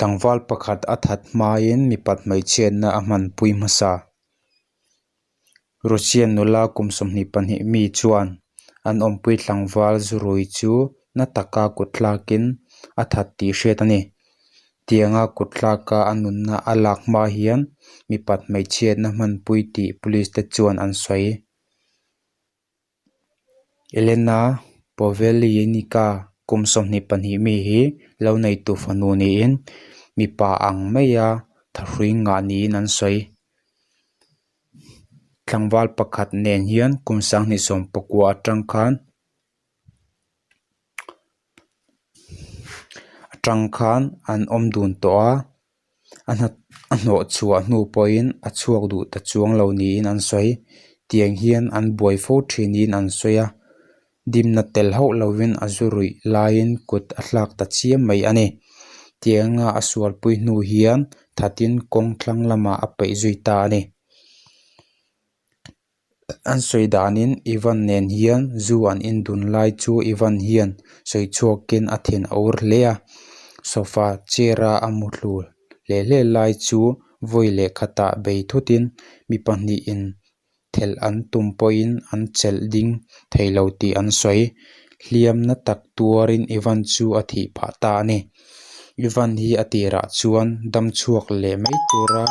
Tlangval pakhat a that hmain mipat hmeichhiatna a hmanpui hmasa. Russian nula kum 22 mi chuan an awmpui tlangval zurui chu na taka kut thlakin a that tih hriat a ni. Tianga kut thlaka a nunna a lak hma hian mipat hmeichhiatna hmanpui tih police te chuan an sawi. Elena Povelyinika kum 22 mi hi lo neitu fanu niin mipa ang maia thahrui ngah niin an sawi. Tlangval pakhat nen hian kum 2019 atang khan atang khan an awm dun tawh a. A hna a hnawh chhuah hnu pawhin a chhuak duh ta chuang lo niin an sawi. Tiang hian an buai fo thin niin an sawi a, dimna tel hauh lovin a zu ruih laiin kut a thlak ta chiam mai a ni. Tianga a sualpui hnu hian thatin kawng thlang lamah a peih zui ta a ni. An sawi danin Ivan nen hian zu an indun lai chu Ivan hian sawi chhuakin a thin a ur hle a, sofa chair a a mu thlu hle hle lai chu vawi leh khatah bei thutin mi pahnihin thelh an tum pawhin an chelh ding thei lo tih an sawi. Hliam na tak tuarin Ivan chu a thih phah ta a ni. Ivan hi a tirah chuan dam chhuak leh mai tura.